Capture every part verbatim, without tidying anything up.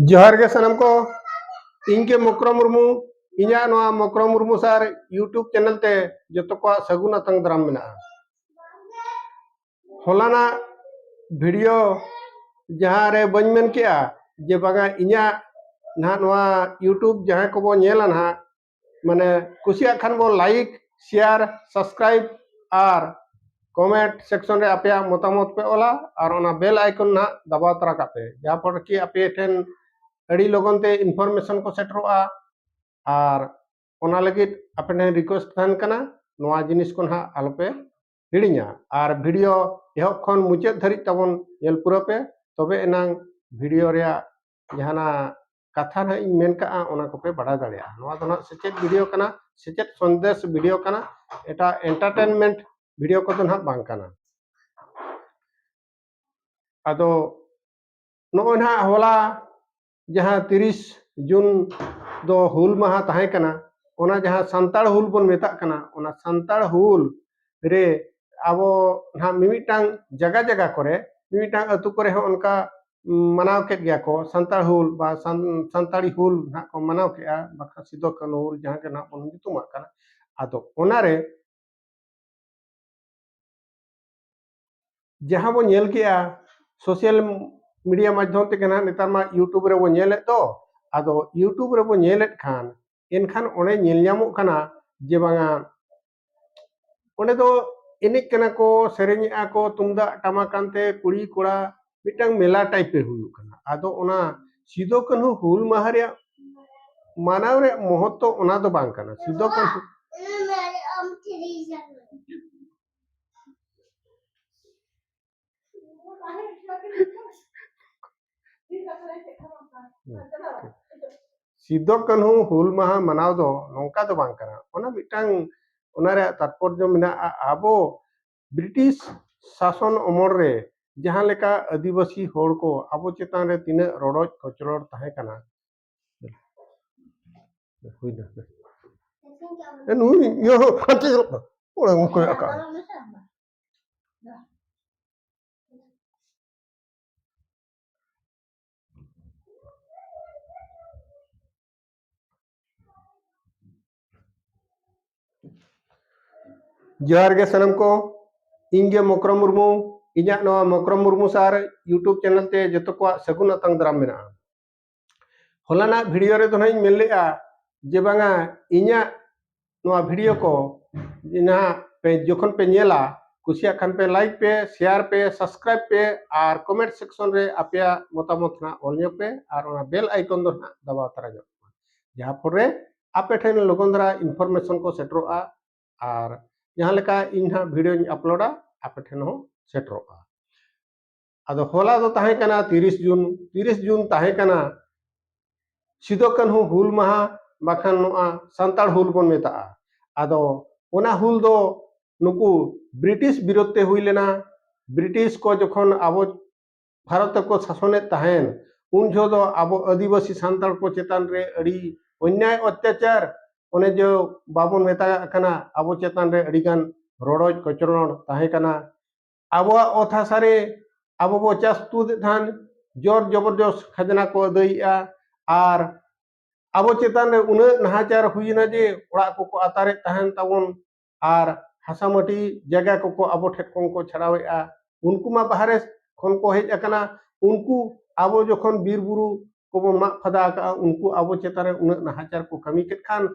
ᱡᱚᱦᱟᱨ ᱜᱮ ᱥᱟᱱᱟᱢ ᱠᱚ, ᱤᱧ ᱜᱮ ᱢᱚᱠᱨᱚ ᱢᱩᱨᱢᱩ᱾ ᱤᱧᱟᱹᱜ ᱱᱚᱣᱟ ᱢᱚᱠᱨᱚ ᱢᱩᱨᱢᱩ ᱥᱟᱨ YouTube ᱪᱮᱱᱮᱞ ᱛᱮ ᱡᱚᱛᱚ ᱠᱚᱣᱟᱜ ᱥᱟᱹᱜᱩᱱ ᱟᱛᱟᱝ ᱫᱟᱨᱟᱢ ᱢᱮᱱᱟᱜᱼᱟ᱾ ᱦᱚᱞᱟᱱᱟᱜ ᱵᱷᱤᱰᱤᱭᱳ ᱡᱟᱦᱟᱸ ᱨᱮ ᱵᱟᱹᱧ ᱢᱮᱱ ᱠᱮᱜᱼᱟ ᱡᱮ ᱵᱟᱝᱟ ᱤᱧᱟᱹᱜ ᱱᱟᱦᱟᱜ ᱱᱚᱣᱟ YouTube ᱡᱟᱦᱟᱸᱭ ᱠᱚᱵᱚ ᱧᱮᱞᱟ ᱱᱟᱦᱟᱜ, ᱢᱟᱱᱮ ᱠᱩᱥᱤᱭᱟᱜ ᱠᱷᱟᱱ ᱵᱚ like, share, subscribe ᱟᱨ comment section ᱨᱮ ᱟᱯᱮᱭᱟᱜ ᱢᱚᱛᱟᱢᱚᱛ ᱯᱮ ᱚᱞᱟ ᱟᱨ ᱚᱱᱟ bell icon ᱱᱟᱦᱟᱜ ᱫᱟᱵᱟᱣ ᱛᱚᱨᱟ ᱠᱟᱜ ᱯᱮ, ᱡᱟᱦᱟᱸ ᱯᱚᱨ ᱠᱤ ᱟᱯᱮ ᱴᱷᱮᱱ ᱟᱹᱰᱤ ᱞᱚᱜᱚᱱ ᱛᱮ information ᱠᱚ ᱥᱮᱴᱮᱨᱚᱜᱼᱟ᱾ ᱟᱨ ᱚᱱᱟ ᱞᱟᱹᱜᱤᱫ ᱟᱯᱮ ᱴᱷᱮᱱ request ᱛᱟᱦᱮᱱ ᱠᱟᱱᱟ, ᱱᱚᱣᱟ ᱡᱤᱱᱤᱥ ᱠᱚ ᱱᱟᱦᱟᱜ ᱟᱞᱚᱯᱮ ᱦᱤᱲᱤᱧᱟ᱾ ᱟᱨ ᱵᱷᱤᱰᱤᱭᱳ ᱮᱦᱚᱵ ᱠᱷᱚᱱ ᱢᱩᱪᱟᱹᱫ ᱫᱷᱟᱹᱨᱤᱡ ᱛᱟᱵᱚᱱ ᱧᱮᱞ ᱯᱩᱨᱟᱹᱣ ᱯᱮ, ᱛᱚᱵᱮ ᱮᱱᱟᱝ ᱵᱷᱤᱰᱤᱭᱳ ᱨᱮᱭᱟᱜ ᱡᱟᱦᱟᱱᱟᱜ ᱠᱟᱛᱷᱟ ᱱᱟᱦᱟᱜ ᱤᱧ ᱢᱮᱱ ᱠᱟᱜᱼᱟ, ᱚᱱᱟ ᱠᱚᱯᱮ ᱵᱟᱲᱟᱭ ᱫᱟᱲᱮᱭᱟᱜᱼᱟ᱾ ᱱᱚᱣᱟ ᱫᱚ ᱱᱟᱦᱟᱜ ᱥᱮᱪᱮᱫ ᱵᱷᱤᱰᱤᱭᱳ ᱠᱟᱱᱟ, ᱥᱮᱪᱮᱫ ᱥᱚᱱᱫᱮᱥ ᱵᱷᱤᱰᱤᱭᱳ ᱠᱟᱱᱟ, ᱮᱴᱟᱜ entertainment ᱵᱷᱤᱰᱤᱭᱳ ᱠᱚᱫᱚ ᱱᱟᱦᱟᱜ ᱵᱟᱝ ᱠᱟᱱᱟ᱾ ᱟᱫᱚ ᱱᱚᱜᱼᱚᱭ ᱱᱟᱦᱟᱜ ᱦᱚᱞᱟ ᱡᱟᱦᱟᱸ ᱛᱤᱨᱤᱥ ᱡᱩᱱ ᱫᱚ ᱦᱩᱞ ᱢᱟᱦᱟ ᱛᱟᱦᱮᱸ ᱠᱟᱱᱟ, ᱚᱱᱟ ᱡᱟᱦᱟᱸ ᱥᱟᱱᱛᱟᱲ ᱦᱩᱞ ᱵᱚᱱ ᱢᱮᱛᱟᱜ ᱠᱟᱱᱟ, ᱚᱱᱟ ᱥᱟᱱᱛᱟᱲ ᱦᱩᱞ ᱨᱮ ᱟᱵᱚ ᱱᱟᱦᱟᱜ ᱢᱤᱢᱤᱫᱴᱟᱝ ᱡᱟᱭᱜᱟ ᱡᱟᱭᱜᱟ ᱠᱚᱨᱮ, ᱢᱤᱢᱤᱫᱴᱟᱝ ᱟᱹᱛᱩ ᱠᱚᱨᱮ ᱦᱚᱸ ᱚᱱᱠᱟ ᱢᱟᱱᱟᱣ ᱠᱮᱫ ᱜᱮᱭᱟ ᱠᱚ ᱥᱟᱱᱛᱟᱲ ᱦᱩᱞ, ᱵᱟ ᱥᱟᱱ-, ᱥᱟᱱᱛᱟᱲᱤ ᱦᱩᱞ ᱱᱟᱦᱟᱜ ᱠᱚ ᱢᱟᱱᱟᱣ ᱠᱮᱜᱼᱟ, ᱵᱟᱠᱷᱟᱱ ᱥᱤᱫᱩ ᱠᱟᱹᱱᱦᱩ ᱦᱩᱞ ᱡᱟᱦᱟᱸ ᱜᱮ ᱱᱟᱦᱟᱜ ᱵᱚᱱ ᱧᱩᱛᱩᱢᱟᱜ ᱠᱟᱱᱟ᱾ ᱟᱫᱚ ᱚᱱᱟᱨᱮ ᱡᱟᱦᱟᱸ ᱵᱚᱱ ᱧᱮᱞ ᱠᱮᱜᱼᱟ, social media ᱢᱟᱫᱽᱫᱷᱚᱢ ᱛᱮᱜᱮ ᱱᱟᱦᱟᱜ ᱱᱮᱛᱟᱨ ᱢᱟ YouTube ᱨᱮᱵᱚᱱ ᱧᱮᱞᱮᱫ ᱫᱚ᱾ ᱟᱫᱚ YouTube ᱨᱮᱵᱚᱱ ᱧᱮᱞᱮᱫ ᱠᱷᱟᱱ, ᱮᱱᱠᱷᱟᱱ ᱚᱸᱰᱮ ᱧᱮᱞ ᱧᱟᱢᱚᱜ ᱠᱟᱱᱟ ᱡᱮ ᱵᱟᱝᱟ ᱚᱸᱰᱮ ᱫᱚ ᱮᱱᱮᱡ ᱠᱟᱱᱟ ᱠᱚ, ᱥᱮᱨᱮᱧᱮᱜᱼᱟ ᱠᱚ, ᱛᱩᱢᱫᱟᱜ ᱴᱟᱢᱟᱠ ᱟᱱᱛᱮ ᱠᱩᱲᱤ ᱠᱚᱲᱟ ᱢᱤᱫᱴᱟᱝ ᱢᱮᱞᱟ type ᱨᱮ ᱦᱩᱭᱩᱜ ᱠᱟᱱᱟ᱾ ᱟᱫᱚ ᱚᱱᱟ ᱥᱤᱫᱩ ᱠᱟᱹᱱᱦᱩ ᱦᱩᱞ ᱢᱟᱦᱟ ᱨᱮᱭᱟᱜ ᱢᱟᱱᱟᱣ ᱨᱮᱭᱟᱜ ᱢᱚᱦᱚᱛᱛᱚ ᱚᱱᱟ ᱫᱚ ᱵᱟᱝ ᱠᱟᱱᱟ᱾ ᱥᱤᱫᱩ ᱠᱟᱹᱱᱦᱩ ᱥᱤᱫᱩ ᱠᱟᱹᱱᱦᱩ ᱦᱩᱞ ᱢᱟᱦᱟ ᱢᱟᱱᱟᱣ ᱫᱚ ᱱᱚᱝᱠᱟ ᱫᱚ ᱵᱟᱝ ᱠᱟᱱᱟ᱾ ᱚᱱᱟ ᱢᱤᱫᱴᱟᱝ, ᱚᱱᱟ ᱨᱮᱭᱟᱜ ᱛᱟᱛᱯᱚᱨᱡᱚ ᱢᱮᱱᱟᱜᱼᱟ᱾ ᱟᱵᱚ ᱵᱨᱤᱴᱤᱥ ᱥᱟᱥᱚᱱ ᱚᱢᱚᱞ ᱨᱮ ᱡᱟᱦᱟᱸ ᱞᱮᱠᱟ ᱟᱹᱫᱤᱵᱟᱹᱥᱤ ᱦᱚᱲ ᱠᱚ ᱟᱵᱚ ᱪᱮᱛᱟᱱ ᱨᱮ ᱛᱤᱱᱟᱹᱜ ᱨᱚᱰᱚᱡ ᱠᱚᱪᱞᱚᱱ ᱛᱟᱦᱮᱸ ᱠᱟᱱᱟ, ᱦᱩᱭᱱᱟ᱾ ᱮ, ᱱᱩᱭ ᱤᱭᱟᱹ ᱦᱚᱸ ᱦᱟᱱᱛᱮ ᱪᱟᱞᱟᱜ ᱠᱟᱱᱟ᱾ ᱚᱲᱟᱜ ᱩᱱᱠᱩ ᱟᱠᱟᱫ᱾ ᱡᱚᱦᱟᱨ ᱜᱮ ᱥᱟᱱᱟᱢ ᱠᱚ, ᱤᱧ ᱜᱮ ᱢᱚᱠᱨᱚᱢ ᱢᱩᱨᱢᱩ᱾ ᱤᱧᱟᱹᱜ ᱱᱚᱣᱟ ᱢᱚᱠᱨᱚᱢ ᱢᱩᱨᱢᱩ ᱥᱟᱨ YouTube ᱪᱮᱱᱮᱞ ᱛᱮ ᱡᱚᱛᱚ ᱠᱚᱣᱟᱜ ᱥᱟᱹᱜᱩᱱ ᱟᱛᱟᱝ ᱫᱟᱨᱟᱢ ᱢᱮᱱᱟᱜᱼᱟ᱾ ᱦᱚᱞᱟᱱᱟᱜ ᱵᱷᱤᱰᱤᱭᱳ ᱨᱮᱫᱚ ᱱᱟᱦᱟᱜ ᱤᱧ ᱢᱮᱱ ᱞᱮᱫᱼᱟ ᱡᱮ ᱵᱟᱝᱟ, ᱤᱧᱟᱹᱜ ᱱᱚᱣᱟ ᱵᱷᱤᱰᱤᱭᱳ ᱠᱚ ᱱᱟᱦᱟᱜ ᱯᱮ, ᱡᱚᱠᱷᱚᱱ ᱯᱮ ᱧᱮᱞᱟ, ᱠᱩᱥᱤᱭᱟᱜ ᱠᱷᱟᱱ ᱯᱮ ᱞᱟᱭᱤᱠ ᱯᱮ, ᱥᱮᱭᱟᱨ ᱯᱮ, ᱥᱟᱵᱥᱠᱨᱟᱭᱤᱵ ᱯᱮ ᱟᱨ ᱠᱚᱢᱮᱱᱴ ᱥᱮᱠᱥᱚᱱ ᱨᱮ ᱟᱯᱮᱭᱟᱜ ᱢᱚᱛᱟᱢᱚᱛ ᱱᱟᱦᱟᱜ ᱚᱞ ᱧᱚᱜ ᱯᱮ ᱟᱨ ᱚᱱᱟ ᱵᱮᱞ ᱟᱭᱠᱚᱱ ᱫᱚ ᱱᱟᱦᱟᱜ ᱫᱟᱵᱟᱣ ᱛᱟᱨᱟ ᱧᱚᱜ ᱯᱮ, ᱡᱟᱦᱟᱸ ᱯᱷᱚᱞ ᱨᱮ ᱟᱯᱮ ᱴᱷᱮᱱ ᱞᱚᱜᱚᱱ ᱫᱷᱟᱨᱟ ᱤᱱᱯᱷᱚᱨᱢᱮᱥᱚᱱ ᱠᱚ ᱥᱮᱴᱮᱨᱚᱜᱼᱟ ᱟᱨ ᱡᱟᱦᱟᱸ ᱞᱮᱠᱟ ᱤᱧ ᱱᱟᱦᱟᱜ ᱵᱷᱤᱰᱤᱭᱳᱧ ᱟᱯᱞᱳᱰᱟ, ᱟᱯᱮ ᱴᱷᱮᱱ ᱦᱚᱸ ᱥᱮᱴᱮᱨᱚᱜᱼᱟ᱾ ᱟᱫᱚ ᱦᱚᱞᱟ ᱫᱚ ᱛᱟᱦᱮᱸ ᱠᱟᱱᱟ ᱛᱤᱨᱤᱥ ᱡᱩᱱ, ᱛᱤᱨᱤᱥ ᱡᱩᱱ ᱛᱟᱦᱮᱸ ᱠᱟᱱᱟ ᱥᱤᱫᱩ ᱠᱟᱹᱱᱦᱩ ᱦᱩᱞ ᱢᱟᱦᱟ, ᱵᱟᱠᱷᱟᱱ ᱱᱚᱣᱟ ᱥᱟᱱᱛᱟᱲ ᱦᱩᱞ ᱵᱚᱱ ᱢᱮᱛᱟᱜᱼᱟ᱾ ᱟᱫᱚ ᱚᱱᱟ ᱦᱩᱞ ᱫᱚ ᱱᱩᱠᱩ ᱵᱨᱤᱴᱤᱥ ᱵᱤᱨᱳᱫᱷ ᱛᱮ ᱦᱩᱭ ᱞᱮᱱᱟ᱾ ᱵᱨᱤᱴᱤᱥ ᱠᱚ ᱡᱚᱠᱷᱚᱱ ᱟᱵᱚ ᱵᱷᱟᱨᱚᱛ ᱨᱮᱠᱚ ᱥᱟᱥᱚᱱᱮᱫ ᱛᱟᱦᱮᱱ, ᱩᱱ ᱡᱚᱦᱚᱜ ᱫᱚ ᱟᱵᱚ ᱟᱹᱫᱤᱵᱟᱹᱥᱤ ᱥᱟᱱᱛᱟᱲ ᱠᱚ ᱪᱮᱛᱟᱱ ᱨᱮ ᱟᱹᱰᱤ ᱚᱱᱱᱭᱟᱭ ᱚᱛᱛᱟᱪᱟᱨ, ᱚᱱᱮ ᱡᱮ ᱵᱟᱵᱚᱱ ᱢᱮᱛᱟᱜ ᱠᱟᱱᱟ, ᱟᱵᱚ ᱪᱮᱛᱟᱱ ᱨᱮ ᱟᱹᱰᱤᱜᱟᱱ ᱨᱚᱰᱚᱡ ᱠᱚᱪᱞᱚᱱ ᱛᱟᱦᱮᱸ ᱠᱟᱱᱟ᱾ ᱟᱵᱚᱣᱟᱜ ᱚᱛ ᱦᱟᱥᱟ ᱨᱮ ᱟᱵᱚ ᱵᱚ ᱪᱟᱥ ᱛᱩᱫᱮᱫ ᱛᱟᱦᱮᱱ, ᱡᱳᱨ ᱡᱚᱵᱚᱨᱡᱚᱥ ᱠᱷᱟᱡᱽᱱᱟ ᱠᱚ ᱟᱹᱫᱟᱹᱭᱮᱫᱼᱟ ᱟᱨ ᱟᱵᱚ ᱪᱮᱛᱟᱱ ᱨᱮ ᱩᱱᱟᱹᱜ ᱱᱟᱦᱟᱪᱟᱨ ᱦᱩᱭᱮᱱᱟ ᱡᱮ ᱚᱲᱟᱜ ᱠᱚᱠᱚ ᱟᱛᱟᱨᱮᱫ ᱛᱟᱦᱮᱱ ᱛᱟᱵᱚᱱ ᱟᱨ ᱦᱟᱥᱟ ᱢᱟᱹᱴᱤ ᱡᱟᱭᱜᱟ ᱠᱚᱠᱚ ᱟᱵᱚ ᱴᱷᱮᱱ ᱠᱷᱚᱱ ᱠᱚ ᱪᱷᱟᱲᱟᱣᱮᱫᱼᱟ᱾ ᱩᱱᱠᱩ ᱢᱟ ᱵᱟᱦᱨᱮ ᱠᱷᱚᱱ ᱠᱚ ᱦᱮᱡ ᱟᱠᱟᱱᱟ, ᱩᱱᱠᱩ ᱟᱵᱚ ᱡᱚᱠᱷᱚᱱ ᱵᱤᱨ ᱵᱩᱨᱩ ᱠᱚᱵᱚᱱ ᱢᱟᱜ ᱯᱷᱟᱫᱟ ᱟᱠᱟᱫᱼᱟ, ᱩᱱᱠᱩ ᱟᱵᱚ ᱪᱮᱛᱟᱱ ᱨᱮ ᱩᱱᱟᱹᱜ ᱱᱟᱦᱟᱪᱟᱨ ᱠᱚ ᱠᱟᱹᱢᱤ ᱠᱮᱫ ᱠᱷᱟᱱ,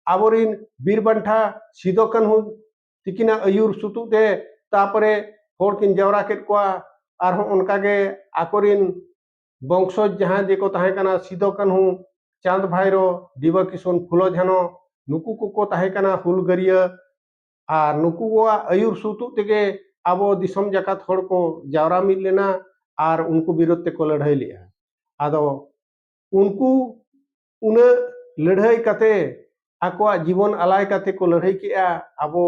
ᱟᱵᱚᱨᱤᱱ ᱵᱤᱨ ᱵᱟᱱᱴᱟ ᱥᱤᱫᱚ ᱠᱟᱹᱱᱦᱩ ᱛᱤᱠᱤᱱᱟᱜ ᱟᱹᱭᱩᱨ ᱥᱩᱛᱩᱜ ᱛᱮ, ᱛᱟᱯᱚᱨᱮ ᱦᱚᱲ ᱠᱤᱱ ᱡᱟᱣᱨᱟ ᱠᱮᱫ ᱠᱚᱣᱟ᱾ ᱟᱨᱦᱚᱸ ᱚᱱᱠᱟᱜᱮ ᱟᱠᱚᱨᱤᱱ ᱵᱚᱝᱥᱚᱡᱽ ᱡᱟᱦᱟᱸᱭ ᱡᱮᱠᱚ ᱛᱟᱦᱮᱸ ᱠᱟᱱᱟ, ᱥᱤᱫᱚ ᱠᱟᱹᱱᱦᱩ, ᱪᱟᱸᱫᱽ ᱵᱷᱟᱭᱨᱳ, ᱰᱤᱵᱟᱹ ᱠᱤᱥᱩᱱ, ᱯᱷᱩᱞᱳ ᱡᱷᱟᱱᱚ, ᱱᱩᱠᱩ ᱠᱚᱠᱚ ᱛᱟᱦᱮᱸ ᱠᱟᱱᱟ ᱦᱩᱞᱜᱟᱹᱨᱤᱭᱟᱹ᱾ ᱟᱨ ᱱᱩᱠᱩ ᱠᱚᱣᱟᱜ ᱟᱹᱭᱩᱨ ᱥᱩᱛᱩᱜ ᱛᱮᱜᱮ ᱟᱵᱚ ᱫᱤᱥᱚᱢ ᱡᱟᱠᱟᱛ ᱦᱚᱲ ᱠᱚ ᱡᱟᱣᱨᱟ ᱢᱤᱫ ᱞᱮᱱᱟ ᱟᱨ ᱩᱱᱠᱩ ᱵᱤᱨᱩᱫᱷ ᱛᱮᱠᱚ ᱞᱟᱹᱲᱦᱟᱹᱭ ᱞᱮᱫᱼᱟ᱾ ᱟᱫᱚ ᱩᱱᱠᱩ ᱩᱱᱟᱹᱜ ᱞᱟᱹᱲᱦᱟᱹᱭ ᱠᱟᱛᱮ, ᱟᱠᱚᱣᱟᱜ ᱡᱤᱵᱚᱱ ᱟᱞᱟᱭ ᱠᱟᱛᱮ ᱠᱚ ᱞᱟᱹᱲᱦᱟᱹᱭ ᱠᱮᱜᱼᱟ, ᱟᱵᱚ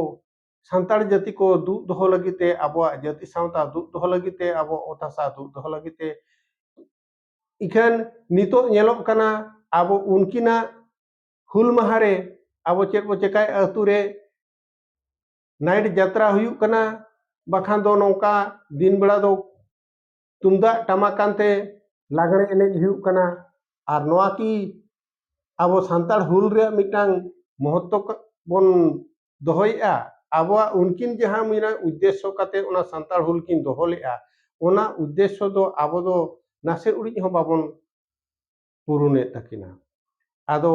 ᱥᱟᱱᱛᱟᱲ ᱡᱟᱹᱛᱤ ᱠᱚ ᱫᱩᱜ ᱫᱚᱦᱚ ᱞᱟᱹᱜᱤᱫ ᱛᱮ, ᱟᱵᱚᱣᱟᱜ ᱡᱟᱹᱛᱤ ᱥᱟᱶᱛᱟ ᱫᱩᱜ ᱫᱚᱦᱚ ᱞᱟᱹᱜᱤᱫ ᱛᱮ, ᱟᱵᱚ ᱚᱛ ᱦᱟᱥᱟ ᱫᱩᱜ ᱫᱚᱦᱚ ᱞᱟᱹᱜᱤᱫ ᱛᱮ᱾ ᱤᱠᱷᱟᱹᱱ ᱱᱤᱛᱚᱜ ᱧᱮᱞᱚᱜ ᱠᱟᱱᱟ, ᱟᱵᱚ ᱩᱱᱠᱤᱱᱟᱜ ᱦᱩᱞ ᱢᱟᱦᱟ ᱨᱮ ᱟᱵᱚ ᱪᱮᱫ ᱵᱚ ᱪᱮᱠᱟᱭᱮᱫᱼᱟ? ᱟᱹᱛᱩ ᱨᱮ ᱱᱟᱭᱤᱴ ᱡᱟᱛᱨᱟ ᱦᱩᱭᱩᱜ ᱠᱟᱱᱟ, ᱵᱟᱠᱷᱟᱱ ᱫᱚ ᱱᱚᱝᱠᱟ ᱫᱤᱱ ᱵᱮᱲᱟ ᱫᱚ ᱛᱩᱢᱫᱟᱜ ᱴᱟᱢᱟᱠ ᱟᱱᱛᱮ ᱞᱟᱜᱽᱬᱮ ᱮᱱᱮᱡ ᱦᱩᱭᱩᱜ ᱠᱟᱱᱟ᱾ ᱟᱨ ᱱᱚᱣᱟ ᱠᱤ ᱟᱵᱚ ᱥᱟᱱᱛᱟᱲ ᱦᱩᱞ ᱨᱮᱭᱟᱜ ᱢᱤᱫᱴᱟᱝ ᱢᱚᱦᱚᱛᱛᱚ ᱵᱚᱱ ᱫᱚᱦᱚᱭᱮᱫᱼᱟ? ᱟᱵᱚᱣᱟᱜ ᱩᱱᱠᱤᱱ ᱡᱟᱦᱟᱸ ᱢᱮᱱᱟᱜ ᱩᱫᱽᱫᱮᱥᱥᱚ ᱠᱟᱛᱮ ᱚᱱᱟ ᱥᱟᱱᱛᱟᱲ ᱦᱩᱞ ᱠᱤᱱ ᱫᱚᱦᱚ ᱞᱮᱫᱼᱟ, ᱚᱱᱟ ᱩᱫᱽᱫᱮᱥᱥᱚ ᱫᱚ ᱟᱵᱚ ᱫᱚ ᱱᱟᱥᱮ ᱩᱰᱤᱡ ᱦᱚᱸ ᱵᱟᱵᱚᱱ ᱯᱩᱨᱩᱱᱮᱫ ᱛᱟᱹᱠᱤᱱᱟ᱾ ᱟᱫᱚ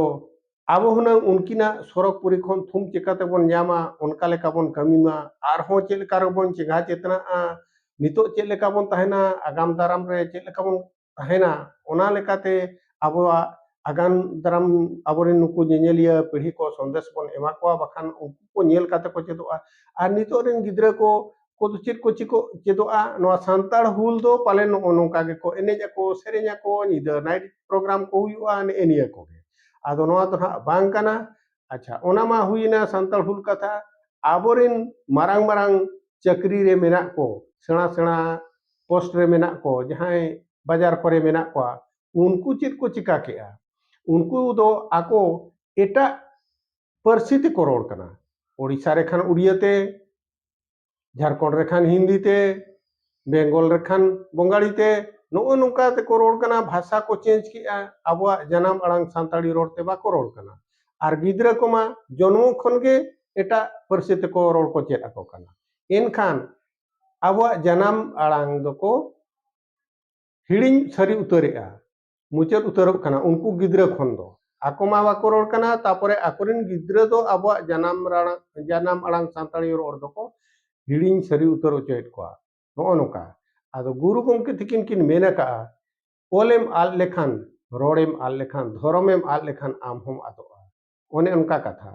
ᱟᱵᱚ ᱦᱩᱱᱟᱹᱝ ᱩᱱᱠᱤᱱᱟᱜ ᱥᱚᱨᱚᱜᱽᱯᱩᱨᱤ ᱠᱷᱚᱱ ᱛᱷᱩᱢ ᱪᱮᱠᱟᱛᱮ ᱵᱚᱱ ᱧᱟᱢᱟ, ᱚᱱᱠᱟ ᱞᱮᱠᱟ ᱵᱚᱱ ᱠᱟᱹᱢᱤ ᱢᱟ, ᱟᱨᱦᱚᱸ ᱪᱮᱫ ᱞᱮᱠᱟ ᱨᱮᱵᱚᱱ ᱪᱮᱸᱜᱷᱟ ᱪᱮᱛᱱᱟᱜᱼᱟ, ᱱᱤᱛᱚᱜ ᱪᱮᱫ ᱞᱮᱠᱟ ᱵᱚᱱ ᱛᱟᱦᱮᱱᱟ, ᱟᱜᱟᱢ ᱫᱟᱨᱟᱢ ᱨᱮ ᱪᱮᱫ ᱞᱮᱠᱟ ᱵᱚᱱ ᱛᱟᱦᱮᱱᱟ, ᱚᱱᱟ ᱞᱮᱠᱟᱛᱮ ᱟᱵᱚᱣᱟᱜ ᱟᱜᱟᱢ ᱫᱟᱨᱟᱢ ᱟᱵᱚᱨᱮᱱ ᱱᱩᱠᱩ ᱧᱮᱧᱮᱞᱤᱭᱟᱹ ᱯᱤᱲᱦᱤ ᱠᱚ ᱥᱚᱱᱫᱮᱥ ᱵᱚᱱ ᱮᱢᱟ ᱠᱚᱣᱟ, ᱵᱟᱠᱷᱟᱱ ᱩᱱᱠᱩ ᱠᱚ ᱧᱮᱞ ᱠᱟᱛᱮ ᱠᱚ ᱪᱮᱫᱚᱜᱼᱟ᱾ ᱟᱨ ᱱᱤᱛᱚᱜ ᱨᱮᱱ ᱜᱤᱫᱽᱨᱟᱹ ᱠᱚ ᱠᱚᱫᱚ ᱪᱮᱫ ᱠᱚ ᱪᱮᱠᱚ ᱪᱮᱫᱚᱜᱼᱟ? ᱱᱚᱣᱟ ᱥᱟᱱᱛᱟᱲ ᱦᱩᱞ ᱫᱚ ᱯᱟᱞᱮᱱ ᱱᱚᱜᱼᱚ ᱱᱚᱝᱠᱟ ᱜᱮᱠᱚ ᱮᱱᱮᱡ ᱟᱠᱚ, ᱥᱮᱨᱮᱧ ᱟᱠᱚ, ᱧᱤᱫᱟᱹ ᱱᱟᱭᱤᱴ ᱯᱨᱳᱜᱨᱟᱢ ᱠᱚ ᱦᱩᱭᱩᱜᱼᱟ, ᱱᱮᱜᱼᱮ ᱱᱤᱭᱟᱹ ᱠᱚᱜᱮ᱾ ᱟᱫᱚ ᱱᱚᱣᱟ ᱫᱚ ᱱᱟᱦᱟᱜ ᱵᱟᱝ ᱠᱟᱱᱟ᱾ ᱟᱪᱪᱷᱟ, ᱚᱱᱟ ᱢᱟ ᱦᱩᱭᱮᱱᱟ ᱥᱟᱱᱛᱟᱲ ᱦᱩᱞ ᱠᱟᱛᱷᱟ᱾ ᱟᱵᱚᱨᱮᱱ ᱢᱟᱨᱟᱝ ᱢᱟᱨᱟᱝ ᱪᱟᱹᱠᱨᱤ ᱨᱮ ᱢᱮᱱᱟᱜ ᱠᱚ, ᱥᱮᱬᱟ ᱥᱮᱬᱟ ᱯᱳᱥᱴ ᱨᱮ ᱢᱮᱱᱟᱜ ᱠᱚ, ᱡᱟᱦᱟᱸᱭ ᱵᱟᱡᱟᱨ ᱠᱚᱨᱮ ᱢᱮᱱᱟᱜ ᱠᱚᱣᱟ, ᱩᱱᱠᱩ ᱪᱮᱫ ᱠᱚ ᱪᱤᱠᱟ ᱠᱮᱜᱼᱟ? ᱩᱱᱠᱩ ᱫᱚ ᱟᱠᱚ ᱮᱴᱟᱜ ᱯᱟᱹᱨᱥᱤ ᱛᱮᱠᱚ ᱨᱚᱲ ᱠᱟᱱᱟ᱾ ᱳᱰᱤᱥᱟ ᱨᱮ ᱠᱷᱟᱱ ᱩᱲᱤᱭᱟᱹ ᱛᱮ, ᱡᱷᱟᱲᱠᱷᱚᱸᱰ ᱨᱮ ᱠᱷᱟᱱ ᱦᱤᱱᱫᱤ ᱛᱮ, ᱵᱮᱝᱜᱚᱞ ᱨᱮ ᱠᱷᱟᱱ ᱵᱚᱝᱜᱟᱲᱤ ᱛᱮ, ᱱᱚᱜᱼᱚ ᱱᱚᱝᱠᱟ ᱛᱮᱠᱚ ᱨᱚᱲ ᱠᱟᱱᱟ᱾ ᱵᱷᱟᱥᱟ ᱠᱚ ᱪᱮᱧᱡᱽ ᱠᱮᱜᱼᱟ, ᱟᱵᱚᱣᱟᱜ ᱡᱟᱱᱟᱢ ᱟᱲᱟᱝ ᱥᱟᱱᱛᱟᱲᱤ ᱨᱚᱲ ᱛᱮ ᱵᱟᱠᱚ ᱨᱚᱲ ᱠᱟᱱᱟ᱾ ᱟᱨ ᱜᱤᱫᱽᱨᱟᱹ ᱠᱚᱢᱟ ᱡᱚᱱᱢᱚ ᱠᱷᱚᱱ ᱜᱮ ᱮᱴᱟᱜ ᱯᱟᱹᱨᱥᱤ ᱛᱮᱠᱚ ᱨᱚᱲ ᱠᱚ ᱪᱮᱫ ᱟᱠᱚ ᱠᱟᱱᱟ᱾ ᱮᱱᱠᱷᱟᱱ ᱟᱵᱚᱣᱟᱜ ᱡᱟᱱᱟᱢ ᱟᱲᱟᱝ ᱫᱚᱠᱚ ᱦᱤᱲᱤᱧ ᱥᱟᱹᱨᱤ ᱩᱛᱟᱹᱨᱮᱜᱼᱟ, ᱢᱩᱪᱟᱹᱫ ᱩᱛᱟᱹᱨᱚᱜ ᱠᱟᱱᱟ ᱩᱱᱠᱩ ᱜᱤᱫᱽᱨᱟᱹ ᱠᱷᱚᱱ ᱫᱚ᱾ ᱟᱠᱚ ᱢᱟ ᱵᱟᱠᱚ ᱨᱚᱲ ᱠᱟᱱᱟ, ᱛᱟᱯᱚᱨᱮ ᱟᱠᱚᱨᱮᱱ ᱜᱤᱫᱽᱨᱟᱹ ᱫᱚ ᱟᱵᱚᱣᱟᱜ ᱡᱟᱱᱟᱢ ᱟᱲᱟᱝ, ᱡᱟᱱᱟᱢ ᱟᱲᱟᱝ ᱥᱟᱱᱛᱟᱲᱤ ᱨᱚᱲ ᱫᱚᱠᱚ ᱦᱤᱲᱤᱧ ᱥᱟᱹᱨᱤ ᱩᱛᱟᱹᱨ ᱦᱚᱪᱚᱭᱮᱫ ᱠᱚᱣᱟ᱾ ᱱᱚᱜᱼᱚ ᱱᱚᱝᱠᱟ᱾ ᱟᱫᱚ ᱜᱩᱨᱩ ᱜᱚᱢᱠᱮ ᱛᱤᱠᱤᱱ ᱠᱤᱱ ᱢᱮᱱ ᱟᱠᱟᱜᱼᱟ, ᱚᱞᱮᱢ ᱟᱫ ᱞᱮᱠᱷᱟᱱ, ᱨᱚᱲᱮᱢ ᱟᱫ ᱞᱮᱠᱷᱟᱱ, ᱫᱷᱚᱨᱚᱢᱮᱢ ᱟᱫ ᱞᱮᱠᱷᱟᱱ ᱟᱢ ᱦᱚᱸᱢ ᱟᱫᱚᱜᱼᱟ᱾ ᱚᱱᱮ ᱚᱱᱠᱟ ᱠᱟᱛᱷᱟ᱾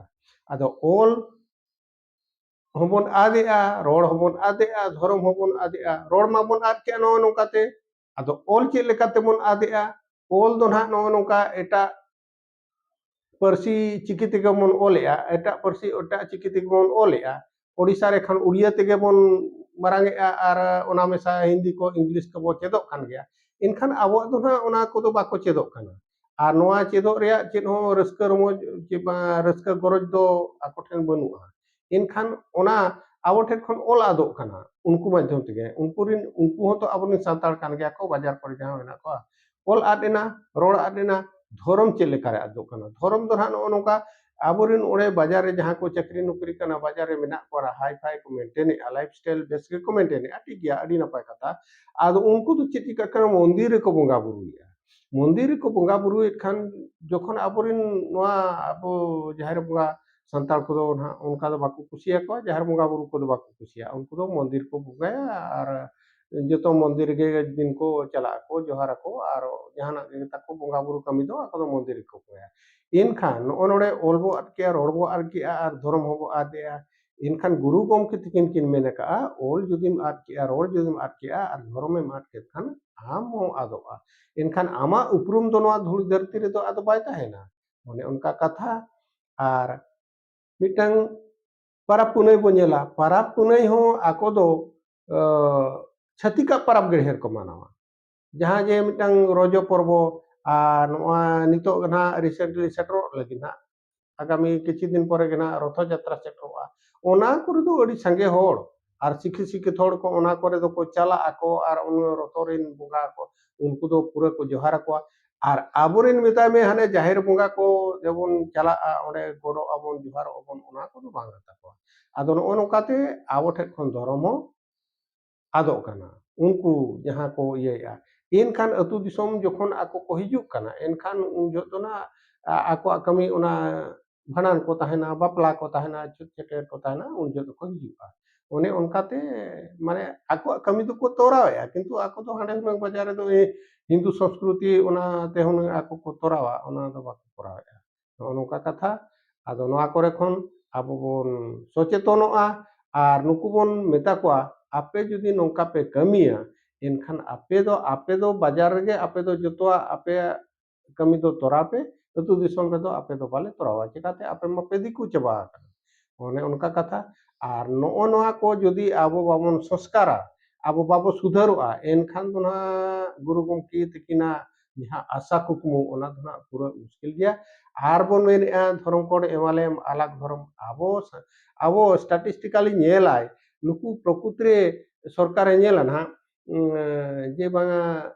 ᱟᱫᱚ ᱚᱞ ᱦᱚᱸᱵᱚᱱ ᱟᱫᱮᱜᱼᱟ, ᱨᱚᱲ ᱦᱚᱸᱵᱚᱱ ᱟᱫᱮᱜᱼᱟ, ᱫᱷᱚᱨᱚᱢ ᱦᱚᱸᱵᱚᱱ ᱟᱫᱮᱜᱼᱟ᱾ ᱨᱚᱲ ᱢᱟᱵᱚᱱ ᱟᱫ ᱠᱮᱜᱼᱟ ᱱᱚᱜᱼᱚ ᱱᱚᱝᱠᱟᱛᱮ᱾ ᱟᱫᱚ ᱚᱞ ᱪᱮᱫ ᱞᱮᱠᱟᱛᱮᱵᱚᱱ ᱟᱫᱮᱜᱼᱟ? ᱚᱞ ᱫᱚ ᱱᱟᱦᱟᱜ ᱱᱚᱜᱼᱚ ᱱᱚᱝᱠᱟ ᱮᱴᱟᱜ ᱯᱟᱹᱨᱥᱤ ᱪᱤᱠᱤ ᱛᱮᱜᱮ ᱵᱚᱱ ᱚᱞᱮᱜᱼᱟ, ᱮᱴᱟᱜ ᱯᱟᱹᱨᱥᱤ ᱮᱴᱟᱜ ᱪᱤᱠᱤ ᱛᱮᱜᱮ ᱵᱚᱱ ᱚᱞᱮᱜᱼᱟ᱾ ᱳᱰᱤᱥᱟ ᱨᱮ ᱠᱷᱟᱱ ᱩᱲᱤᱭᱟᱹ ᱛᱮᱜᱮ ᱵᱚᱱ ᱢᱟᱨᱟᱝᱮᱜᱼᱟ, ᱟᱨ ᱚᱱᱟ ᱢᱮᱥᱟ ᱦᱤᱱᱫᱤ ᱠᱚ ᱤᱝᱞᱤᱥ ᱠᱚᱵᱚ ᱪᱮᱫᱚᱜ ᱠᱟᱱ ᱜᱮᱭᱟ᱾ ᱮᱱᱠᱷᱟᱱ ᱟᱵᱚᱣᱟᱜ ᱫᱚ ᱱᱟᱦᱟᱜ ᱚᱱᱟ ᱠᱚᱫᱚ ᱵᱟᱠᱚ ᱪᱮᱫᱚᱜ ᱠᱟᱱᱟ᱾ ᱟᱨ ᱱᱚᱣᱟ ᱪᱮᱫᱚᱜ ᱨᱮᱭᱟᱜ ᱪᱮᱫ ᱦᱚᱸ ᱨᱟᱹᱥᱠᱟᱹ ᱨᱚᱢᱚᱡᱽ ᱪᱮ ᱵᱟ-, ᱨᱟᱹᱥᱠᱟᱹ ᱜᱚᱨᱚᱡᱽ ᱫᱚ ᱟᱠᱚ ᱴᱷᱮᱱ ᱵᱟᱹᱱᱩᱜᱼᱟ᱾ ᱮᱱᱠᱷᱟᱱ ᱚᱱᱟ ᱟᱵᱚ ᱴᱷᱮᱱ ᱠᱷᱚᱱ ᱚᱞ ᱟᱫᱚᱜ ᱠᱟᱱᱟ ᱩᱱᱠᱩ ᱢᱟᱫᱽᱫᱷᱚᱢ ᱛᱮᱜᱮ᱾ ᱩᱱᱠᱩ ᱨᱤᱱ, ᱩᱱᱠᱩ ᱦᱚᱸᱛᱚ ᱟᱵᱚᱨᱮᱱ ᱥᱟᱱᱛᱟᱲ ᱠᱟᱱ ᱜᱮᱭᱟ ᱠᱚ, ᱵᱟᱡᱟᱨ ᱠᱚᱨᱮ ᱡᱟᱦᱟᱸ ᱢᱮᱱᱟᱜ ᱠᱚᱣᱟ᱾ ᱚᱞ ᱟᱫ ᱮᱱᱟ, ᱨᱚᱲ ᱟᱫ ᱮᱱᱟ, ᱫᱷᱚᱨᱚᱢ ᱪᱮᱫ ᱞᱮᱠᱟᱨᱮ ᱟᱫᱚᱜ ᱠᱟᱱᱟ? ᱫᱷᱚᱨᱚᱢ ᱫᱚ ᱱᱟᱦᱟᱜ ᱱᱚᱜᱼᱚ ᱱᱚᱝᱠᱟ, ᱟᱵᱚᱨᱮᱱ ᱚᱸᱰᱮ ᱵᱟᱡᱟᱨ ᱨᱮ ᱡᱟᱦᱟᱸ ᱠᱚ ᱪᱟᱹᱠᱨᱤ ᱱᱚᱠᱨᱤ ᱠᱟᱱᱟ, ᱵᱟᱡᱟᱨ ᱨᱮ ᱢᱮᱱᱟᱜ ᱠᱚᱣᱟ, high-fi ᱠᱚ maintain ᱮᱫᱼᱟ, lifestyle ᱵᱮᱥ ᱜᱮᱠᱚ maintain ᱮᱫᱼᱟ, ᱴᱷᱤᱠ ᱜᱮᱭᱟ, ᱟᱹᱰᱤ ᱱᱟᱯᱟᱭ ᱠᱟᱛᱷᱟ᱾ ᱟᱫᱚ ᱩᱱᱠᱩ ᱫᱚ ᱪᱮᱫ ᱪᱤᱠᱟᱹᱜ ᱠᱟᱱᱟ? ᱢᱚᱱᱫᱤᱨ ᱨᱮᱠᱚ ᱵᱚᱸᱜᱟ ᱵᱩᱨᱩᱭᱮᱫᱼᱟ᱾ ᱢᱚᱱᱫᱤᱨ ᱨᱮᱠᱚ ᱵᱚᱸᱜᱟ ᱵᱩᱨᱩᱭᱮᱫ ᱠᱷᱟᱱ, ᱡᱚᱠᱷᱚᱱ ᱟᱵᱚᱨᱮᱱ ᱱᱚᱣᱟ ᱟᱵᱚ ᱡᱟᱦᱮᱨ ᱵᱚᱸᱜᱟ ᱥᱟᱱᱛᱟᱲ ᱠᱚᱫᱚ ᱱᱟᱦᱟᱜ ᱚᱱᱠᱟ ᱫᱚ ᱵᱟᱠᱚ ᱠᱩᱥᱤᱭᱟᱠᱚᱣᱟ, ᱡᱟᱦᱮᱨ ᱵᱚᱸᱜᱟ ᱵᱩᱨᱩ ᱠᱚᱫᱚ ᱵᱟᱠᱚ ᱠᱩᱥᱤᱭᱟᱜᱼᱟ᱾ ᱩᱱᱠᱩ ᱫᱚ ᱢᱚᱱᱫᱤᱨ ᱠᱚ ᱵᱚᱸᱜᱟᱭᱟ ᱟᱨ ᱡᱚᱛᱚ ᱢᱚᱱᱫᱤᱨ ᱨᱮᱜᱮ ᱫᱤᱱ ᱠᱚ ᱪᱟᱞᱟᱜ ᱟᱠᱚ, ᱡᱚᱦᱟᱨ ᱟᱠᱚ ᱟᱨ ᱡᱟᱦᱟᱱᱟᱜ ᱜᱮ ᱛᱟᱠᱚ ᱵᱚᱸᱜᱟ ᱵᱩᱨᱩ ᱠᱟᱹᱢᱤ ᱫᱚ ᱟᱠᱚ ᱫᱚ ᱢᱚᱱᱫᱤᱨ ᱨᱮᱠᱚ ᱵᱚᱸᱜᱟᱭᱟ᱾ ᱮᱱᱠᱷᱟᱱ ᱱᱚᱜᱼᱚ ᱱᱚᱰᱮ ᱚᱞ ᱵᱚ ᱟᱫ ᱠᱮᱜᱼᱟ, ᱨᱚᱲ ᱵᱚ ᱟᱫ ᱠᱮᱜᱼᱟ ᱟᱨ ᱫᱷᱚᱨᱚᱢ ᱦᱚᱸᱵᱚ ᱟᱫᱮᱜᱼᱟ᱾ ᱮᱱᱠᱷᱟᱱ ᱜᱩᱨᱩ ᱜᱚᱢᱠᱮ ᱛᱤᱠᱤᱱ ᱠᱤᱱ ᱢᱮᱱ ᱟᱠᱟᱫᱼᱟ, ᱚᱞ ᱡᱩᱫᱤᱢ ᱟᱫ ᱠᱮᱜᱼᱟ, ᱨᱚᱲ ᱡᱩᱫᱤᱢ ᱟᱫ ᱠᱮᱜᱼᱟ ᱟᱨ ᱫᱷᱚᱨᱚᱢᱮᱢ ᱟᱫ ᱠᱮᱫ ᱠᱷᱟᱱ ᱟᱢ ᱦᱚᱸ ᱟᱫᱚᱜᱼᱟ᱾ ᱮᱱᱠᱷᱟᱱ ᱟᱢᱟᱜ ᱩᱯᱨᱩᱢ ᱫᱚ ᱱᱚᱣᱟ ᱫᱷᱩᱲᱤ ᱫᱷᱟᱹᱨᱛᱤ ᱨᱮᱫᱚ ᱟᱫᱚ ᱵᱟᱭ ᱛᱟᱦᱮᱱᱟ᱾ ᱚᱱᱮ ᱚᱱᱠᱟ ᱠᱟᱛᱷᱟ᱾ ᱟᱨ ᱢᱤᱫᱴᱟᱝ ᱯᱟᱨᱟᱵᱽ ᱯᱩᱱᱟᱹᱭ ᱵᱚᱱ ᱧᱮᱞᱟ, ᱯᱟᱨᱟᱵᱽ ᱯᱩᱱᱟᱹᱭ ᱦᱚᱸ ᱟᱠᱚ ᱫᱚ, ᱟᱹ, ᱪᱷᱟᱹᱛᱤᱠᱟᱜ ᱯᱟᱨᱟᱵᱽ ᱜᱮ ᱰᱷᱮᱨ ᱠᱚ ᱢᱟᱱᱟᱣᱟ᱾ ᱡᱟᱦᱟᱸ ᱡᱮ ᱢᱤᱫᱴᱟᱝ ᱨᱚᱡᱚ ᱯᱚᱨᱵᱚ, ᱟᱨ ᱱᱚᱣᱟ ᱱᱤᱛᱚᱜ ᱜᱮ ᱱᱟᱦᱟᱜ recently ᱥᱮᱴᱮᱨᱚᱜ ᱞᱟᱹᱜᱤᱫ ᱱᱟᱦᱟᱜ, ᱟᱜᱟᱢᱤ ᱠᱤᱪᱷᱩ ᱫᱤᱱ ᱯᱚᱨᱮ ᱜᱮ ᱱᱟᱦᱟᱜ ᱨᱚᱛᱷᱚ ᱡᱟᱛᱨᱟ ᱥᱮᱴᱮᱨᱚᱜᱼᱟ᱾ ᱚᱱᱟ ᱠᱚᱨᱮ ᱫᱚ ᱟᱹᱰᱤ ᱥᱟᱸᱜᱮ ᱦᱚᱲ ᱟᱨ ᱥᱤᱠᱷᱤ ᱥᱤᱠᱷᱤᱛ ᱦᱚᱲ ᱠᱚ ᱚᱱᱟ ᱠᱚᱨᱮ ᱫᱚᱠᱚ ᱪᱟᱞᱟᱜ ᱟᱠᱚ ᱟᱨ ᱩᱱ ᱨᱚᱛᱷᱚ ᱨᱮᱱ ᱵᱚᱸᱜᱟ ᱠᱚ, ᱩᱱᱠᱩ ᱫᱚ ᱯᱩᱨᱟᱹ ᱠᱚ ᱡᱚᱦᱟᱨ ᱟᱠᱚᱣᱟ᱾ ᱟᱨ ᱟᱵᱚᱨᱮᱱ ᱢᱮᱛᱟᱭ ᱢᱮ ᱦᱟᱱᱮ ᱡᱟᱦᱮᱨ ᱵᱚᱸᱜᱟ ᱠᱚ ᱡᱮᱵᱚᱱ ᱪᱟᱞᱟᱜᱼᱟ, ᱚᱸᱰᱮ ᱜᱚᱰᱚᱜ ᱟᱵᱚᱱ, ᱡᱚᱦᱟᱨᱚᱜ ᱟᱵᱚᱱ, ᱚᱱᱟ ᱠᱚᱫᱚ ᱵᱟᱝ ᱠᱟᱱ ᱛᱟᱠᱚᱣᱟ᱾ ᱟᱫᱚ ᱱᱚᱜᱼᱚ ᱱᱚᱝᱠᱟᱛᱮ ᱟᱵᱚ ᱴᱷᱮᱱ ᱠᱷᱚᱱ ᱫᱷᱚᱨᱚᱢ ᱦᱚᱸ ᱟᱫᱚᱜ ᱠᱟᱱᱟ᱾ ᱩᱱᱠᱩ ᱡᱟᱦᱟᱸ ᱠᱚ ᱤᱭᱟᱹᱭᱮᱫᱼᱟ, ᱮᱱᱠᱷᱟᱱ ᱟᱹᱛᱩ ᱫᱤᱥᱚᱢ ᱡᱚᱠᱷᱚᱱ ᱟᱠᱚ ᱠᱚ ᱦᱤᱡᱩᱜ ᱠᱟᱱᱟ, ᱮᱱᱠᱷᱟᱱ ᱩᱱ ᱡᱚᱦᱚᱜ ᱫᱚ ᱱᱟᱜ ᱟ-, ᱟᱠᱚᱣᱟᱜ ᱠᱟᱹᱢᱤ ᱚᱱᱟ ᱵᱷᱟᱸᱰᱟᱱ ᱠᱚ ᱛᱟᱦᱮᱱᱟ, ᱵᱟᱯᱞᱟ ᱠᱚ ᱛᱟᱦᱮᱱᱟ, ᱪᱷᱩᱛ ᱪᱷᱟᱹᱴᱭᱟᱹᱨ ᱠᱚ ᱛᱟᱦᱮᱱᱟ, ᱩᱱ ᱡᱚᱦᱚᱜ ᱫᱚᱠᱚ ᱦᱤᱡᱩᱜᱼᱟ᱾ ᱚᱱᱮ ᱚᱱᱠᱟᱛᱮ ᱢᱟᱱᱮ ᱟᱠᱚᱣᱟᱜ ᱠᱟᱹᱢᱤ ᱫᱚᱠᱚ ᱛᱚᱨᱟᱣᱮᱫᱼᱟ, ᱠᱤᱱᱛᱩ ᱟᱠᱚ ᱫᱚ ᱦᱟᱸᱰᱮ ᱦᱩᱱᱟᱹᱝ ᱵᱟᱡᱟᱨ ᱨᱮᱫᱚ ᱮ ᱦᱤᱱᱫᱩ ᱥᱚᱸᱥᱠᱨᱩᱛᱤ ᱚᱱᱟᱛᱮ ᱦᱩᱱᱟᱹᱝ ᱟᱠᱚ ᱠᱚ ᱛᱚᱨᱟᱣᱟ, ᱚᱱᱟ ᱫᱚ ᱵᱟᱠᱚ ᱠᱚᱨᱟᱣᱮᱫᱼᱟ᱾ ᱱᱚᱜᱼᱚ ᱱᱚᱝᱠᱟ ᱠᱟᱛᱷᱟ᱾ ᱟᱫᱚ ᱱᱚᱣᱟ ᱠᱚᱨᱮ ᱠᱷᱚᱱ ᱟᱵᱚ ᱵᱚᱱ ᱥᱚᱪᱮᱛᱚᱱᱚᱜᱼᱟ ᱟᱨ ᱱᱩᱠᱩ ᱵᱚᱱ ᱢᱮᱛᱟ ᱠᱚᱣᱟ, ᱟᱯᱮ ᱡᱩᱫᱤ ᱱᱚᱝᱠᱟ ᱯᱮ ᱠᱟᱹᱢᱤᱭᱟ, ᱮᱱᱠᱷᱟᱱ ᱟᱯᱮ ᱫᱚ, ᱟᱯᱮ ᱫᱚ ᱵᱟᱡᱟᱨ ᱨᱮᱜᱮ ᱟᱯᱮ ᱫᱚ ᱡᱚᱛᱚᱣᱟᱜ ᱟᱯᱮᱭᱟᱜ ᱠᱟᱹᱢᱤ ᱫᱚ ᱛᱚᱨᱟᱣ ᱯᱮ, ᱟᱹᱛᱩ ᱫᱤᱥᱚᱢ ᱨᱮᱫᱚ ᱟᱯᱮ ᱫᱚ ᱵᱟᱞᱮ ᱛᱚᱨᱟᱣᱟ, ᱪᱮᱠᱟᱛᱮ ᱟᱯᱮ ᱢᱟᱯᱮ ᱫᱤᱠᱩ ᱪᱟᱵᱟ ᱟᱠᱟᱱᱟ᱾ ᱚᱱᱮ ᱚᱱᱠᱟ ᱠᱟᱛᱷᱟ᱾ ᱟᱨ ᱱᱚᱜᱼᱚ ᱱᱚᱣᱟ ᱠᱚ ᱡᱩᱫᱤ ᱟᱵᱚ ᱵᱟᱵᱚᱱ ᱥᱚᱝᱥᱠᱟᱨᱟ, ᱟᱵᱚ ᱵᱟᱵᱚ ᱥᱩᱫᱷᱟᱹᱨᱚᱜᱼᱟ, ᱮᱱᱠᱷᱟᱱ ᱫᱚ ᱱᱟᱦᱟᱜ ᱜᱩᱨᱩ ᱜᱚᱢᱠᱮ ᱛᱤᱠᱤᱱᱟᱜ ᱡᱟᱦᱟᱸ ᱟᱥᱟ ᱠᱩᱠᱢᱩ, ᱚᱱᱟ ᱫᱚ ᱦᱟᱸᱜ ᱯᱩᱨᱟᱹ ᱢᱩᱥᱠᱤᱞ ᱜᱮᱭᱟ᱾ ᱟᱨ ᱵᱚᱱ ᱢᱮᱱᱮᱫᱼᱟ ᱫᱷᱚᱨᱚᱢ ᱠᱳᱰ ᱮᱢᱟᱞᱮᱢ, ᱟᱞᱟᱜᱽ ᱫᱷᱚᱨᱚᱢ᱾ ᱟᱵᱚ ᱥᱟ-, ᱟᱵᱚ statistically ᱧᱮᱞᱟᱭ, ᱱᱩᱠᱩ ᱯᱨᱚᱠᱨᱤᱛᱤ ᱨᱮ ᱥᱚᱨᱠᱟᱨᱮ ᱧᱮᱞᱟ ᱱᱟᱦᱟᱜ, ᱩᱸ, ᱡᱮ ᱵᱟᱝᱟ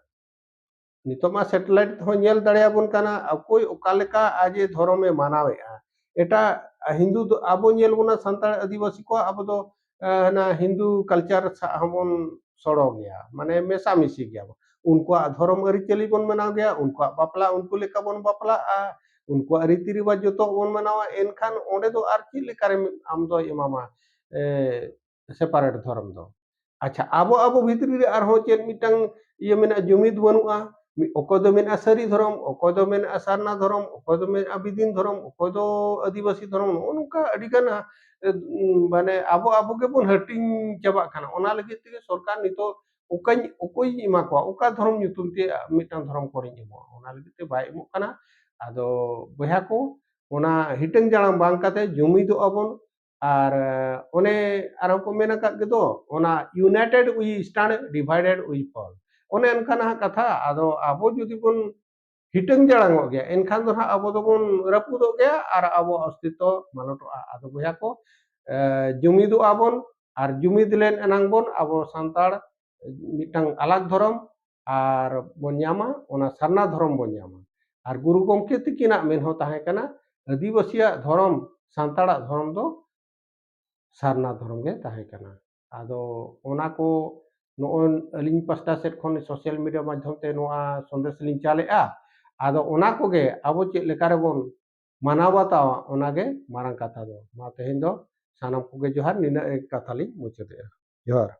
ᱱᱤᱛᱚᱜ ᱢᱟ satellite ᱛᱮᱦᱚᱸ ᱧᱮᱞ ᱫᱟᱲᱮᱭᱟᱵᱚᱱ ᱠᱟᱱᱟ, ᱚᱠᱚᱭ ᱚᱠᱟ ᱞᱮᱠᱟ ᱟᱡ ᱮ ᱫᱷᱚᱨᱚᱢᱮ ᱢᱟᱱᱟᱣᱮᱫᱼᱟ᱾ ᱮᱴᱟᱜ ᱦᱤᱱᱫᱩ ᱫᱚ, ᱟᱵᱚ ᱧᱮᱞ ᱵᱚᱱᱟ ᱥᱟᱱᱛᱟᱲ ᱟᱹᱫᱤᱵᱟᱹᱥᱤ ᱠᱚᱣᱟᱜ, ᱟᱵᱚ ᱫᱚ, ᱮ, ᱦᱟᱱᱟ ᱦᱤᱱᱫᱩ culture ᱥᱟᱶ ᱦᱚᱸᱵᱚᱱ ᱥᱚᱲᱚ ᱜᱮᱭᱟ, ᱢᱟᱱᱮ ᱢᱮᱥᱟᱢᱤᱥᱤ ᱜᱮᱭᱟ ᱵᱚᱱ᱾ ᱩᱱᱠᱩᱣᱟᱜ ᱫᱷᱚᱨᱚᱢ ᱟᱹᱨᱤᱪᱟᱹᱞᱤ ᱵᱚᱱ ᱢᱟᱱᱟᱣ ᱜᱮᱭᱟ, ᱩᱱᱠᱩᱣᱟᱜ ᱵᱟᱯᱞᱟ ᱩᱱᱠᱩ ᱞᱮᱠᱟ ᱵᱚᱱ ᱵᱟᱯᱞᱟᱜᱼᱟ, ᱩᱱᱠᱩᱣᱟᱜ ᱨᱤᱛᱤ ᱨᱮᱣᱟᱡᱽ ᱡᱚᱛᱚ ᱵᱚᱱ ᱢᱟᱱᱟᱣᱟ᱾ ᱮᱱᱠᱷᱟᱱ ᱚᱸᱰᱮ ᱫᱚ ᱟᱨ ᱪᱮᱫ ᱞᱮᱠᱟᱨᱮ ᱟᱢ ᱫᱚᱭ ᱮᱢᱟᱢᱟ, ᱮ, separate ᱫᱷᱚᱨᱚᱢ ᱫᱚ? ᱟᱪᱪᱷᱟ, ᱟᱵᱚ, ᱟᱵᱚ ᱵᱷᱤᱛᱨᱤ ᱨᱮ ᱟᱨᱦᱚᱸ ᱪᱮᱫ ᱢᱤᱫᱴᱟᱝ ᱤᱭᱟᱹ ᱢᱮᱱᱟᱜᱼᱟ, ᱡᱩᱢᱤᱫ ᱵᱟᱹᱱᱩᱜᱼᱟ? ᱢᱤᱫ, ᱚᱠᱚᱭ ᱫᱚ ᱢᱮᱱᱟ ᱥᱟᱹᱨᱤ ᱫᱷᱚᱨᱚᱢ, ᱚᱠᱚᱭ ᱫᱚ ᱢᱮᱱᱟ ᱥᱟᱨᱱᱟ ᱫᱷᱚᱨᱚᱢ, ᱚᱠᱚᱭ ᱫᱚ ᱢᱮᱱᱟ ᱵᱤᱫᱤᱱ ᱫᱷᱚᱨᱚᱢ, ᱚᱠᱚᱭ ᱫᱚ ᱟᱹᱫᱤᱵᱟᱹᱥᱤ ᱫᱷᱚᱨᱚᱢ, ᱱᱚᱜᱼᱚ ᱱᱚᱝᱠᱟ ᱟᱹᱰᱤ ᱜᱟᱱ, ᱮ, ᱢᱟᱱᱮ ᱟᱵᱚ, ᱟᱵᱚ ᱜᱮᱵᱚᱱ ᱦᱟᱹᱴᱤᱧ ᱪᱟᱵᱟᱜ ᱠᱟᱱᱟ᱾ ᱚᱱᱟ ᱞᱟᱹᱜᱤᱫ ᱛᱮᱜᱮ ᱥᱚᱨᱠᱟᱨ ᱱᱤᱛᱚᱜ ᱚᱠᱚᱧ, ᱚᱠᱚᱭᱤᱧ ᱮᱢᱟ ᱠᱚᱣᱟ, ᱚᱠᱟ ᱫᱷᱚᱨᱚᱢ ᱧᱩᱛᱩᱢ ᱛᱮ ᱢᱤᱫᱴᱟᱝ ᱫᱷᱚᱨᱚᱢ ᱠᱳᱰᱤᱧ ᱮᱢᱚᱜᱼᱟ, ᱚᱱᱟ ᱞᱟᱹᱜᱤᱫ ᱛᱮ ᱵᱟᱭ ᱮᱢᱚᱜ ᱠᱟᱱᱟ᱾ ᱟᱫᱚ ᱵᱚᱭᱦᱟ ᱠᱚ, ᱚᱱᱟ ᱦᱤᱴᱟᱹᱝ ᱡᱟᱲᱟᱝ ᱵᱟᱝ ᱠᱟᱛᱮ ᱡᱩᱢᱤᱫᱚᱜ ᱟᱵᱚᱱ᱾ ᱟᱨ, ᱮ, ᱚᱱᱮ ᱟᱨᱦᱚᱸ ᱠᱚ ᱢᱮᱱ ᱟᱠᱟᱫ ᱜᱮᱫᱚ, ᱚᱱᱟ "United we stand, divided we fall", ᱚᱱᱮ ᱚᱱᱠᱟᱱᱟᱜ ᱠᱟᱛᱷᱟ᱾ ᱟᱫᱚ ᱟᱵᱚ ᱡᱩᱫᱤ ᱵᱚᱱ ᱦᱤᱴᱟᱹᱝ ᱡᱟᱲᱟᱝᱚᱜ ᱜᱮᱭᱟ, ᱮᱱᱠᱷᱟᱱ ᱫᱚ ᱱᱟᱦᱟᱜ ᱟᱵᱚ ᱫᱚᱵᱚᱱ ᱨᱟᱹᱯᱩᱫᱚᱜ ᱜᱮᱭᱟ ᱟᱨ ᱟᱵᱚᱣᱟᱜ ᱚᱥᱛᱤᱛᱛᱚ ᱢᱟᱞᱚᱴᱚᱜᱼᱟ᱾ ᱟᱫᱚ ᱵᱚᱭᱦᱟ ᱠᱚ, ᱮ, ᱡᱩᱢᱤᱫᱚᱜᱼᱟ ᱵᱚᱱ, ᱟᱨ ᱡᱩᱢᱤᱫ ᱞᱮᱱ ᱮᱱᱟᱝ ᱵᱚᱱ ᱟᱵᱚ ᱥᱟᱱᱛᱟᱲ ᱢᱤᱫᱴᱟᱝ ᱟᱞᱟᱜᱽ ᱫᱷᱚᱨᱚᱢ ᱟᱨ ᱵᱚᱱ ᱧᱟᱢᱟ, ᱚᱱᱟ ᱥᱟᱨᱱᱟ ᱫᱷᱚᱨᱚᱢ ᱵᱚᱱ ᱧᱟᱢᱟ᱾ ᱟᱨ ᱜᱩᱨᱩ ᱜᱚᱢᱠᱮ ᱛᱤᱠᱤᱱᱟᱜ ᱢᱮᱱ ᱦᱚᱸ ᱛᱟᱦᱮᱸ ᱠᱟᱱᱟ, ᱟᱹᱫᱤᱵᱟᱹᱥᱤᱭᱟᱜ ᱫᱷᱚᱨᱚᱢ, ᱥᱟᱱᱛᱟᱲᱟᱜ ᱫᱷᱚᱨᱚᱢ ᱫᱚ ᱥᱟᱨᱱᱟ ᱫᱷᱚᱨᱚᱢ ᱜᱮ ᱛᱟᱦᱮᱸ ᱠᱟᱱᱟ᱾ ᱟᱫᱚ ᱚᱱᱟ ᱠᱚ ᱱᱚᱜᱼᱚᱭ ᱟᱹᱞᱤᱧ ᱯᱟᱥᱴᱟ ᱥᱮᱫ ᱠᱷᱚᱱ social media ᱢᱟᱫᱽᱫᱷᱚᱢ ᱛᱮ ᱱᱚᱣᱟ ᱥᱚᱱᱫᱮᱥ ᱞᱤᱧ ᱪᱟᱞᱮᱜᱼᱟ᱾ ᱟᱫᱚ ᱚᱱᱟ ᱠᱚᱜᱮ ᱟᱵᱚ ᱪᱮᱫ ᱞᱮᱠᱟ ᱨᱮᱵᱚᱱ ᱢᱟᱱᱟᱣ ᱵᱟᱛᱟᱣᱟ, ᱚᱱᱟᱜᱮ ᱢᱟᱨᱟᱝ ᱠᱟᱛᱷᱟ ᱫᱚ᱾ ᱢᱟ ᱛᱮᱦᱮᱧ ᱫᱚ ᱥᱟᱱᱟᱢ ᱠᱚᱜᱮ ᱡᱚᱦᱟᱨ, ᱱᱤᱱᱟᱹᱜ ᱜᱮ ᱠᱟᱛᱷᱟ ᱞᱤᱧ ᱢᱩᱪᱟᱹᱫᱮᱜᱼᱟ᱾ ᱡᱚᱦᱟᱨ᱾